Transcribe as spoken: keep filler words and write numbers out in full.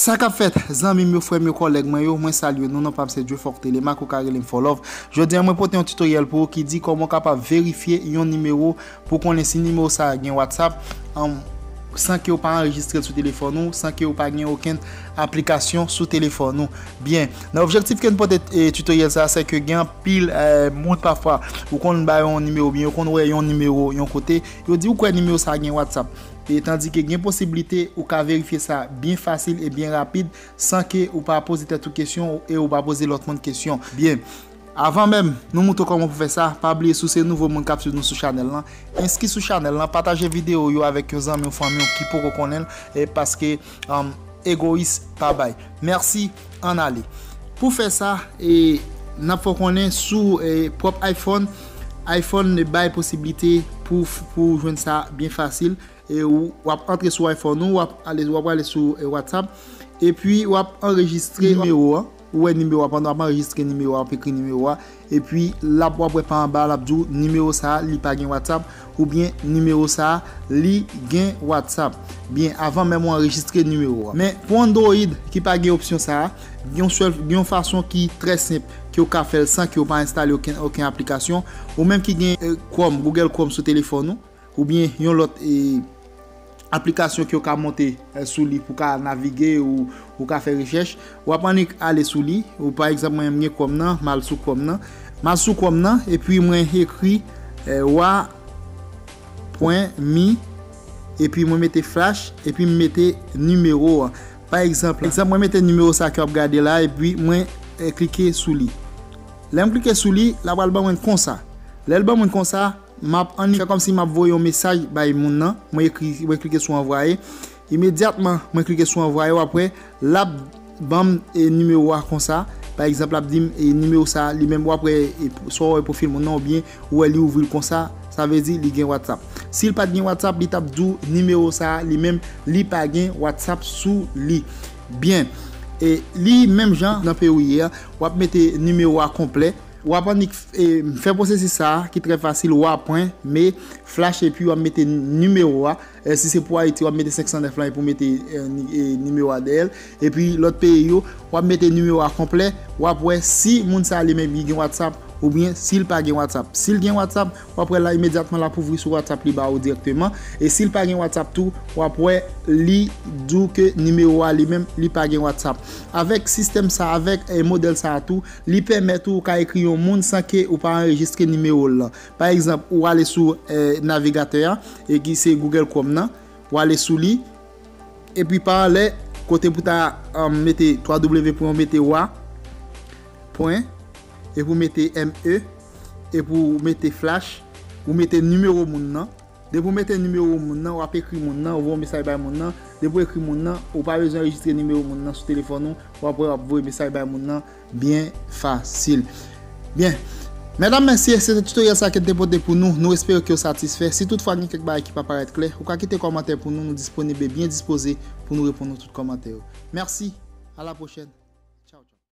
Sa k ap fèt, zanmi m yo, frè m yo, kòlèg mwen yo, mwen salye nou, non pa m se Dieufort Telemaque, ou ka rele m For Love. Jodi a, mwen pote yon tutoriel pou ou ki di kòman w kapab verifye yon nimewo pou konnen si nimewo sa a gen WhatsApp, um, san ke w pa anrejistre l sou telefòn ou, san ke w pa gen okenn aplikasyon sou telefòn ou. Byen, nan objektif ke n pote, eh, tutoriel sa a, se ke gen anpil, eh, moun pafwa, ou konn ba yo yon nimewo, byen yo konn wè yon nimewo yon kote, yo di ou kwè nimewo sa a gen WhatsApp. E tandi ke gen posiblite ou ka verifye sa byen fasil e byen rapid san ke ou pa poze tèt ou kesyon e ou pa poze lòt moun kesyon. Byen, avan menm nou moutre w kòman pou fè sa, pa bliye si w se nouvo moun k ap swiv nou sou chanèl lan, enskri sou chanèl lan, pataje videyo yo avèk yon zanmi w, fanmi w ki poko konnen l, e paske, um, egoyis pa bay. Mèsi, ann ale. Pou fè sa, e, n ap fè w konnen sou, e, pwòp iPhone, iPhone bay posiblite pou, pou jwenn sa byen fasil. E ou, w ap antre sou iPhone ou, w ap ale, w ap ale sou, e, WhatsApp. Epi w ap anrejistre nimewo a. Ou wè nimewo a, pandan w ap anrejistre nimewo a, w ap ekri nimewo a. Epi l ap, w ap wè pa anba, l ap di w nimewo sa a, li pa gen WhatsApp, oubyen nimewo sa a, li gen WhatsApp. Byen, avan menm ou anrejistre nimewo a. Men pou Android ki pa gen opsyon sa a, gen yon sèl, gen yon fason ki trè senp ke w ka fè l san ke w pa enstale okenn, okenn aplikasyon. Ou menm ki gen, e, Chrome, Google Chrome sou telefòn ou, oubyen yon lòt, e, aplikasyon ke w ka monte, e, sou li pou w ka navige ou, ou ka fè rechèch, w ap annik ale sou li. Ou, pa egzanp, mwen, m gen Chrome nan, m al sou Chrome nan. M al sou Chrome nan, epi mwen ekri, e, wa pwen mi, epi mwen mete flash, epi m mete nimewo a. Pa egzanp, egzanp, mwen mete nimewo sa ke w ap gade la, epi mwen, e, klike sou li. Lè m klike sou li, l ap pral ban mwen konsa. Lè l ban mwen konsa, m ap annik fè kòmsi m ap voye yon mesaj bay moun nan. Mwen ekri, mwen klike sou anvwaye. Imedyatman, mwen klike sou anvwaye, w ap wè, l ap ban m, e, nimewo a konsa. Pa egzanp, l ap di m, e, nimewo sa, li menm, w ap wè, e, swa w wè pwofil moun nan, oubyen ou wè li ouvri l konsa, sa vle di li gen WhatsApp. Si l pa t gen WhatsApp, li t ap di w nimewo sa, li menm, li pa gen WhatsApp sou li. Byen, e, li menm jan nan peyi w ye a, w ap mete nimewo a konplè. W ap annik, e, fè pwosesis sa a ki trè fasil, wa pwen mi flash epi w ap mete nimewo a. E, si se pou Ayiti, w ap mete senk san nèf lan epi w mete, e, ni-, e, nimewo a dèyè l. Epi lòt peyi yo, w ap mete nimewo a konplè, w ap wè si moun sa a li menm li gen WhatsApp oubyen si l pa gen WhatsApp. Si l gen WhatsApp, w ap wè la imedyatman l ap ouvri sou WhatsApp li ba ou dirèkteman. E si l pa gen WhatsApp tou, w ap wè li di w ke nimewo a li menm li pa gen WhatsApp. Avèk sistèm sa, avèk, e, modèl sa a tou, li pèmèt ou ka ekri yon moun san ke ou pa anrejistre nimewo l lan. Pa egzanp, ou ale sou, e, navigatè a, e ki se Google Chrome nan, ou ale sou li, epi pa anlè, kote pou ta, um, mete twa W pou w mete wa, pwen, epi w mete M E, epi w mete flash, ou mete nimewo moun nan. Depi w mete nimewo moun nan, w ap ekri moun nan, ou voye yon mesaj bay moun nan. Depi w ekri moun nan, ou pa bezwen anrejistre nimewo moun nan sou telefòn ou, w ap wè w ap voye mesaj bay moun nan byen fasil. Byen, medam, mesye, se te tutoriel sa ke n te pote pou nou. Nou espere ke w satisfè. Si toutfwa gen kèk bagay ki pa parèt klè, ou ka kite kòmantè pou nou. Nou disponib e byen dispoze pou nou reponn nou tout kòmantè yo. Mèsi, a la pwochèn.